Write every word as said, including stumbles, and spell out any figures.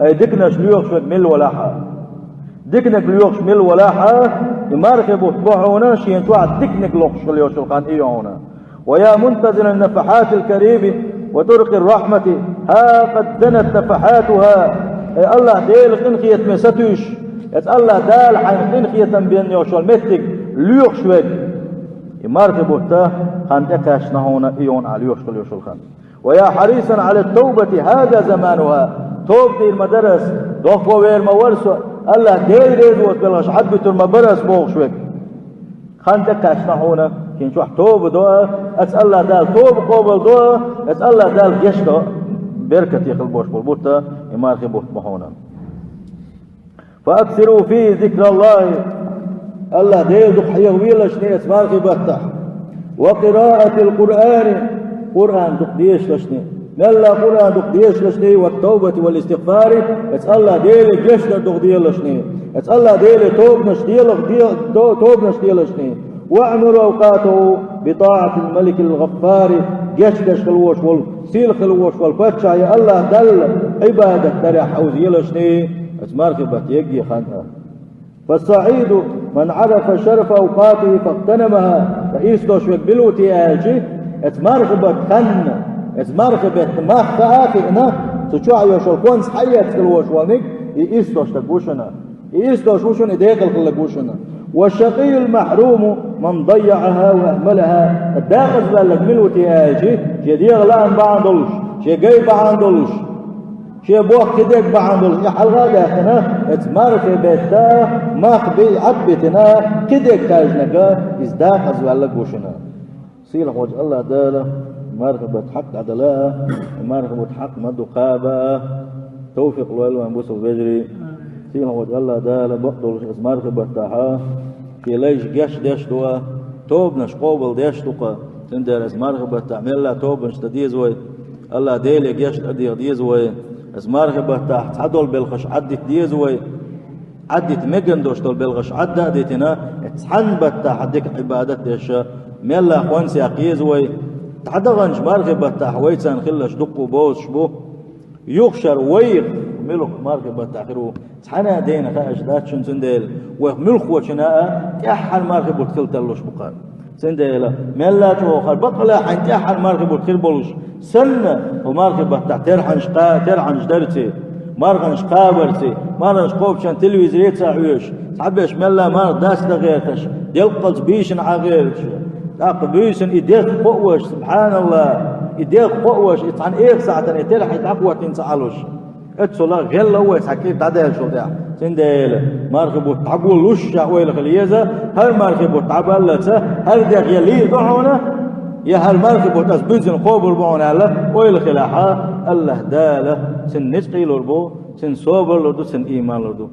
Ай, диканаш лоьхуш верг мила валахь а. Диканиг лоьхуш мила валахь а, и мархи бутт бу хьуна, шен чохь диканиг лохуш хила йолуш йолу хан и ю хьуна. ويا منتظر النفحات الكريم وطرق الرحمة، ها قد دنت نفحاتها. Ай, АллахӀ Делан къинхетаме сатуьйсуш, эцу АллахӀ Дала хьайна къинхетам бен йолуш йолу меттиг лоьхуш верг. И мархи бутт хан тӀекхаьчна хьуна, и ю хьуна ахь лоьхуш хила йолуш йолу хан. ويا حريصا على التوبة، هذا زمانها. Тоба дийр ма дара ас, дохко вер ма вара со, АллахӀ Дела реза воцу белхаш Ӏадбитур ма бара ас бохуш верг. Хан тӀекхаьчна хьуна, шен чохь тоба до а, эцу АллахӀ Дала тоба къобал до а, эцу АллахӀ Дала гечдо а, беркате хила болуш болу бутт и мархи бутт бу хьуна. فأكثروا فيه ذكر الله. АллахӀ Дела дукха хьехавелашний эцу мархи баттахь. وقراءة القرآن. Къуръан дукха дешалашний. Мелла Къуръан дукха дешалашний, والتوبة والاستغفار. Эцу АллахӀ Деле гечдар дукха делашний. Эцу АллахӀ Деле тобанаш делах-, де-, до-, тобанаш делашний. واعمروا أوقاته بطاعة الملك الغفار. Гечдеш хила волуш волу, сийлахь хила волуш волу паччахье АллахӀ Далла Ӏибадат дарехь хьовзаелашний. Эцу мархи баттахь егге хан а. فالسعيد من عرف شرف أوقاته فاغتنمها. Ткъа ирс долуш верг мила ву те аьлча, эцу мархи баттахь хан, эцу мархи беттан мах хаа а хиъна, цу чохь йолуш йолу конца хьаэца хила волуш волниг, и ирс долуш стаг ву шуна. И ирс долуш ву шуна, и декъала хилларг ву шуна. والشقي المحروم من ضيعها وأهملها. Декъаза ваьлларг мила ву те аьлча, шен дегӀан лаам бахьана долуш, шен гай бахьана долуш, шен боху кхидерг бахьана долуш, и хьалха а даьккхина, эцу мархи беттан мах бий Ӏад битина, кхидерг хаьжнарг, иза декъаза ваьлларг ву шуна. Сийлахь волчу АллахӀ Дала мархи бутт хьакъ дӀадала а, мархи бутт хьакъ ма ду кхаба а, тавфикъ лойла вайн бусалба вежарий. Сийлахь волчу АллахӀ Дала бакъдолуш эцу мархи баттахь шен лайш гечдеш ду а, тобанаш къобалдеш ду-кх. Цундела эцу мархи баттахь мелла тобанаш дан деза вай, АллахӀ Деле гечдар деха деза вай. Эцу мархи баттахь цхьадолу белхаш Ӏаддита деза вай. Ӏаддита меган долуш долу белхаш Ӏадда а дитина, цхьана баттахь дика Ӏибадат деш, мелла хӀонсех еза вай. ДӀадаханчу мархи баттахь вай царна хилларш дуккха а бозуш бу. Юха шарахь вайх муьлха мархи баттахь хир ву, цхьана а дена хаа аша дац шуна, цундела вайх муьлххачунна а тӀаьххьара мархи бутт хила тарлуш бу-кх. Цундела мелла а чӀогӀа хӀара баккъалла хьайна тӀаьххьара мархи бутт хир болуш санна, хӀу мархи баттахь терхьанаш кха-, терхьанаш дарций, марханаш кхабарций, марханаш кхобучан телевизоре ца хьоьжуш, цхьаберш мелла марха дац дан гӀерташ, делкъалц бийшина Ӏа гӀерташ, тӀаккха буьйсанна и дегӀ кхоуш, субхьаналлахӀ, и дегӀ кхоуш, и цхьана эха сахьтана и терхье дӀакхоьттина ца Ӏалуш. Эццула гӀелла вай цхьа кӀира дӀадаьллачул тӀаьхьа. Цундела мархи бутт дӀагуллуш ша ойла хила еза, хӀара мархи бутт дӀабаллалца, хӀара дегӀ я лийр ду хьуна, я хӀара мархи бутт ас буьззина кхобур бу хьуна аьлла, ойла хилахь, АллахӀ Дала цуьнан ницкъ лур бу, цуьнан собар лур ду, цуьнан ийман лур ду.